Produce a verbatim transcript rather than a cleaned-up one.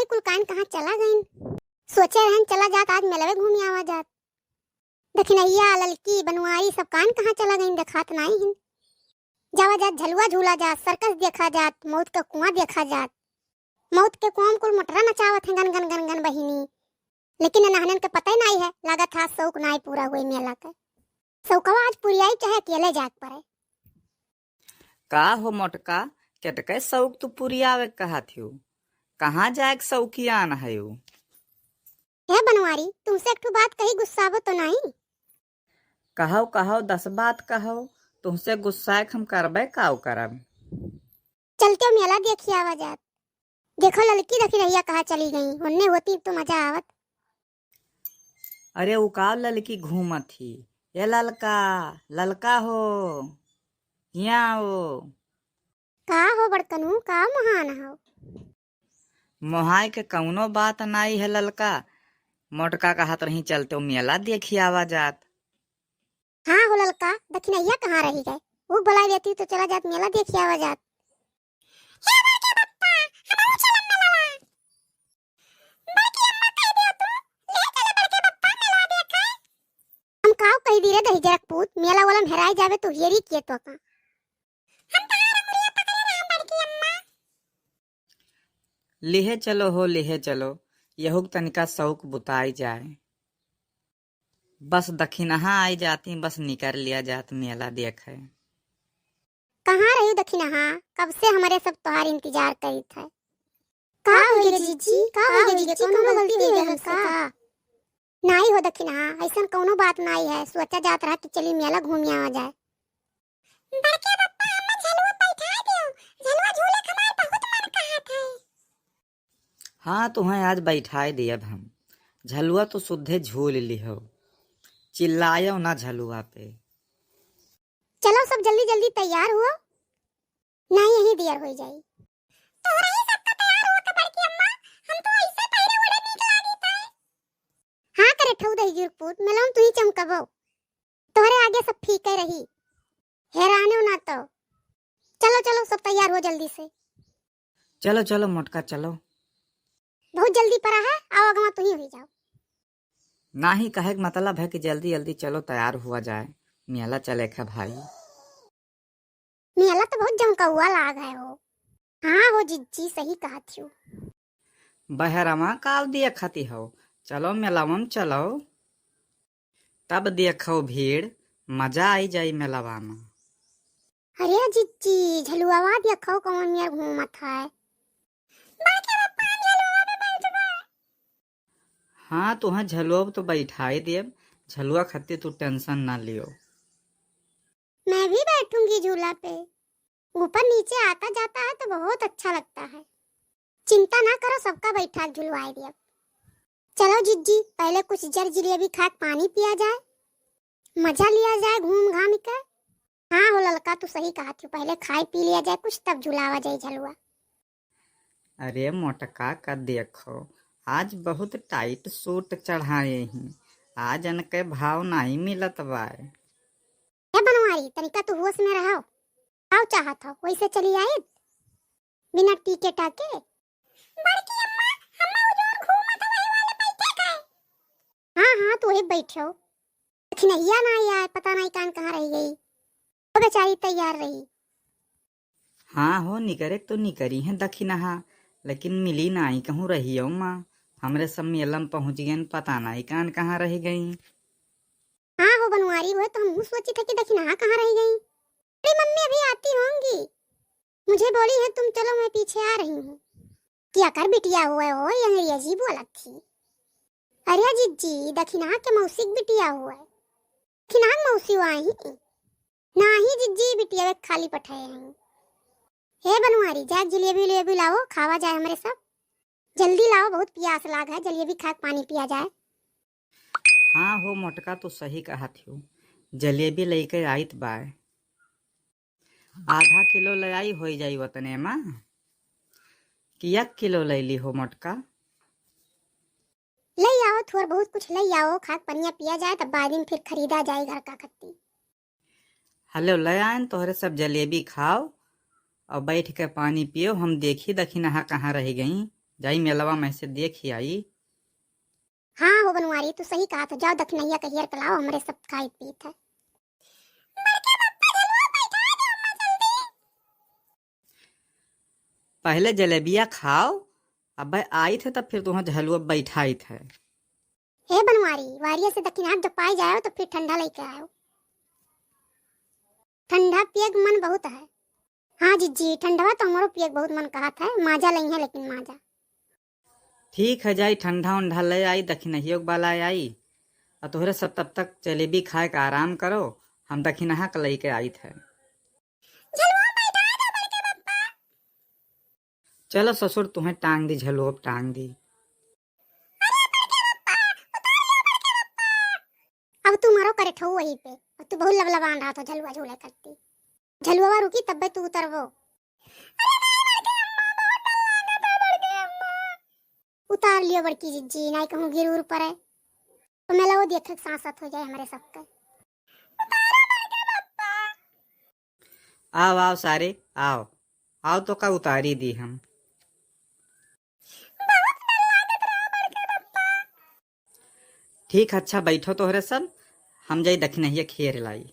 कुल कान कहाँ चला गइन? सोचे रहन चला जात, आज मेलवे घूमी आवा जात। दखिनहिया, ललकी, बनवारी सब कान कहाँ चला गइन, देखात नाई हिन। जावा जात, झलुआ झूला जात, सर्कस देखा जात, मौत के कुआं देखा जात। मौत के कुआं में कुल मोटरा नचावत हैं गन गन गन गन बहिनी। लेकिन नहनन के पता ही नाई है, लागत है शौक नाई पूरा हुए मेला के। शौकवा आज पुरियाई चाहे अकेले जाए के पड़े। का हो मोटका, केतके शौक तू पुरियावे कहत हियो? कहाँ जाए के शौकियान हयो? हे बनवारी, तुमसे एक ठो बात कही, गुस्साबो तो नाई? कहो, कहो, दस बात कहो, तुमसे गुस्साए के हम करबे काव करब? चलते हो मेला देखी आवा जात। देखो ललकी दखिनहिया कहाँ चली गई, उन्ने होती तो मजा आवत। अरे उ का ललकी घूमत ही? ए ललका, ललका हो, हियाँ आओ। का हो बड़कनू, का मोहान हो? मोहाय के कउनो बात नाई है ललका, मोटका कहत रही चलते हो मेला देखी आवा जात। हाँ हो ललका, दखिनहिया कहाँ रही गए? उ बुलाई लेती तो चला जात मेला देखी आवा जात। हे बड़के बप्पा, हमहू चलब मेलवा। बड़की अम्मा कह दियो तू, ले चले बड़के बप्पा मेलवा देखे। हम काव कही दी रे दहिजरक पूत, मेला वाला में हेराई जावे तो हेरी किए तो का। हम तहार अंगुरिया पकड़े रहम बड़की अम्मा। लिहे चलो हो, लिहे चलो, यहुक तनिका शौक बुताई जाए। बस दखिनहा आई जाती, बस निकर लिया जात मेला देखे। कहाँ रही दखिनहा? कब से हमरे सब तोहार इंतजार करित है। का हो गया जिज्जी? का हो गया जिज्जी? कौनो गलती हो गया हमसे का? नाई हो दखिनहा, ऐसन कौनो बात नाई है। सोचा जात रहा कि चली मेला घूमी आवा जाए। बड़के बप्पा, हमें झलुआ बैठा दियो, झलुआ झूले के हमार बहुत मन कहत है। हाँ, तुहें आज बैठाए दियब हम। झलुआ तो सुद्धे झूल लिहो, चिल्लायो ना झलुआ पे। चलो सब जल्दी जल्दी तैयार हुओ, नहीं यही देर हो जाई। तोहरा ही सबका तैयार हुआ के बड़की अम्मा, हम तो ऐसे पहिरे ओढ़े नीक लागित है। हाँ करे ठऊ दही जुरपुट, मेलवा में तू ही चमकबो, तोहरे आगे सब फीके रही, हेरानो ना तो। चलो चलो सब तैयार हो जल्दी से। चलो चलो मोटका चलो। बहुत जल्दी पड़ा है, आओ अगवा तू ही हुई जाओ। नाही, कहे के मतलब है कि जल्दी जल्दी चलो, तैयार हुआ जाए, मेला चले के भाई। मेला तो बहुत जमकौआ लाग है हो। हाँ हो जिज्जी, सही कहत हियो। बहरवा काव देखती हो, चलो मेलवा में चलो, तब देखो भीड़, मजा आई जाई मेलवा में। अरे जिज्जी, झलुआवा देखो कौन मेर घूमत है। बड़के बप्पा, हम झलुआ पे बैठबे। हाँ, तुहें झलुआ पे तो बैठाई देब, झलुआ खातिर तू tension ना लियो। मैं भी बैठूंगी झूला पे। ऊपर नीचे आता जाता है तो बहुत अच्छा लगता है। चिंता ना करो, सबका बैठा के झुलवाई देब। चलो जिज्जी, पहले कुछ जर जिलेबी खा के पानी पिया जाए, मजा लिया जाए घूम घाम के। हाँ हो ललका, तू सही कहत हियो, पहले खाई पी लिया जाए कुछ, तब झुलावा जाए झलुआ। अरे मोटका का देखो, आज बहुत tight suit चढ़ाए ही, आज इनके भाव नाई मिलत बाय। ए बनवारी, तनिका तू होश में रहो। काव चाहत हो, वैसे चली आए बिना टिकटा के? बड़की अम्मा, हम्मा उ जोन घूमत है वही वाले बैठे का है। हाँ हाँ, तू वही बैठो। दखिनहिया ना आए, पता नहीं कान कहाँ रह गई। वो बेचारी तैयार रही। हाँ हो, निकरे तो निकरी हैं दखिनहा, लेकिन मिली नाई कहूँ रहियो माँ। हमरे सब मेला में पहुँच गए, पता नाई कान कहाँ रह गई। हाँ हो बनवारी, वो तो हमहू सोची था कि दखिनहा कहाँ रह गई। अरे मम्मी अभी आती होंगी, मुझे बोली है तुम चलो मैं पीछे आ रही हूँ। क्या कर बिटिया हुए हो, ये अंग्रेजी बोलत थी। अरे जिज्जी, दखिनहा के मौसी के बिटिया हुए। दखिनहा के मौसी हुआ ही। नाही जिज्जी, बिटिया वे खाली पठाए हैं। हे बनवारी, जा जिलेबी उलेबी लाओ, खावा जाए हमरे सब। जल्दी लाओ, बहुत पियास लाग है, जलेबी खा के पानी पिया जाए। हाँ हो मोटका, तू सही कहत हो, जलेबी लेके आइत बाय। आधा किलो ले आई, होई जाई वतने मा। कि एक किलो ले ली हो मोटका? ले आओ, थोड़ बहुत कुछ ले आओ, खा के पनिया पिया जाए, तब बाद में फिर खरीदा जाए घर का खत्ती। हलो, ले आयन तोहरे सब जलेबी खाओ और बैठ के पानी पियो, हम देखी दखिनहा कहाँ रह गई। जाई मेलवा में से देखि आई। हाँ हो बनवारी, तू सही कहत हो, जाओ दखिनहिया के हेर के लाओ, हमरे सब खाइत पीत है। पहिले जलेबिया खाओ, अबे आइत है तब फिर तुहाँ झलुआ बैठाइत है। हे बनवारी, वारिया से दखिनहा जब पाई जाओ तो फिर ठंडा लइके आओ। ठंडा पिए के मन बहुत है। हाँ जिज्जी, ठंडवा तो हमरो पिए के बहुत मन कहत है, माजा लइहे लेकिन माजा। ठीक है, जाई ठंडा उंडा ले आई, दखिनहियो के बाला आई। और तोहरे सब तब तक जलेबी खाए के आराम करो, हम दखिनहा के लइके आइत है। झलुआ बैठा दे बड़के पप्पा। चलो ससुर, तुहें टांग दी, झलुआ टांग दी। अब तू मरो करे ठऊ वहीं पे, अब तू बहुत लबलबान रहा था झलुआ झूले करती। झलुआ रुकी तब्बे तू उतरबो। उतार लियो बड़की जिज्जी, नाई कहूँ गिर उर पड़े। तो मेला वो देखे सांसत हो जाए हमारे सबके। आओ, आओ सारे, आओ, आओ तो का उतारी दी हम। ठीक, अच्छा बैठो तोहरे सब, हम जाई दखिनहिया खेर लाई।